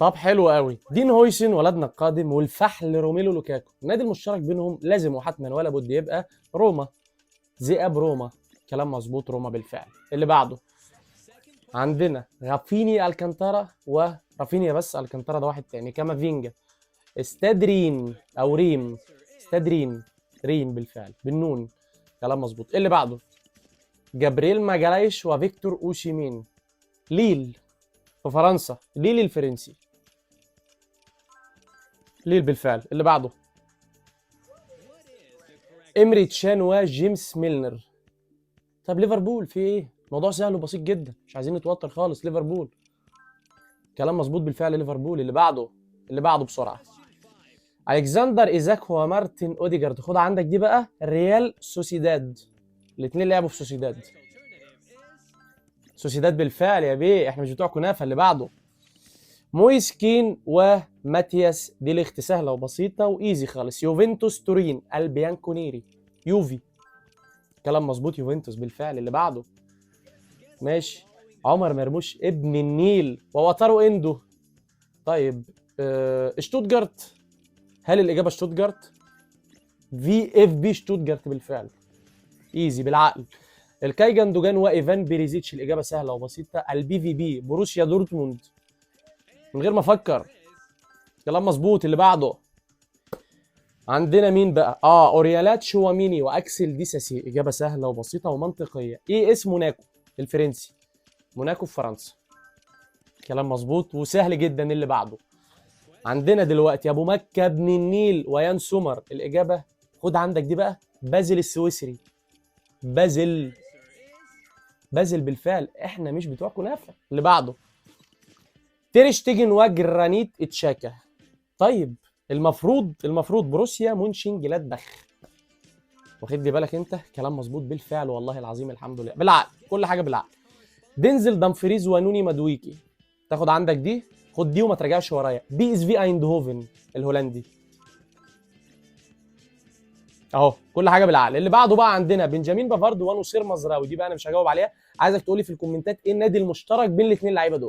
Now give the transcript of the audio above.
طب حلو قوي. دين هويسن ولدنا القادم والفحل روميلو لوكاكو، النادي المشترك بينهم لازم وحتما ولا بد يبقى روما. ذئاب روما، كلام مظبوط، روما بالفعل. اللي بعده عندنا رافيني الكانتارا ورافينيا، بس الكانتارا ده واحد تاني. كامافينجا، استاد رين او ريم، استاد رين، رين بالفعل بالنون، كلام مظبوط. اللي بعده جابرييل ماجالايش وفيكتور اوشيمين، ليل في فرنسا، ليل الفرنسي، ليل بالفعل. اللي بعده امري تشان وجيمس ميلنر. طب ليفربول في ايه؟ موضوع سهل وبسيط جدا، مش عايزين نتوتر خالص. ليفربول، كلام مظبوط بالفعل، ليفربول. اللي بعده، اللي بعده بسرعة، الكسندر ايزاك ومارتن اوديجارد. خد عندك دي بقى، ريال سوسيداد، الاثنين لعبوا في سوسيداد. سوسيداد بالفعل يا بيه، احنا مش بتوع كنافه. اللي بعده مويس كين وماتياس دي ليخت، سهلة وبسيطة و easy خالص. يوفنتوس تورين، البيانكونيري، يوفي، كلام مظبوط، يوفنتوس بالفعل. اللي بعده ماشي، عمر مرموش ابن النيل وواتارو اندو. طيب شتوتجارت، هل الاجابة شتوتجارت؟ في اف بي شتوتجارت بالفعل، easy بالعقل. الكاي جندوجان وايفان بيريزيتش، الاجابة سهلة وبسيطة، البي في بي بروسيا دورتموند، من غير ما افكر، كلام مظبوط. اللي بعده عندنا مين بقى؟ اوريالات شواميني واكسل ديساسي، اجابه سهلة وبسيطة ومنطقيه. ايه اسم موناكو الفرنسي؟ موناكو في فرنسا، كلام مظبوط وسهل جدا. اللي بعده عندنا دلوقتي ابو مكة ابن النيل ويان سومر، الاجابة خد عندك دي بقى، بازل السويسري، بازل، بازل بالفعل، احنا مش بتوع كنافه. اللي بعده تير شتيجن وجرانيت تشاكا. طيب المفروض بروسيا مونشن جلادباخ، واخد لي بالك انت؟ كلام مظبوط بالفعل والله العظيم، الحمد لله، بالعقل، كل حاجة بالعقل. دينزل دامفريز ونوني مادويكي، تاخد عندك دي، خد دي وما تراجعش ورايا. بي اس في ايندهوفن الهولندي، اهو كل حاجة بالعقل. اللي بعده بقى عندنا بنجامين بافارد ونصير مزراوي، دي بقى انا مش هجاوب عليها، عايزك تقولي في الكومنتات ايه النادي المشترك بين الاثنين لعيبة دول.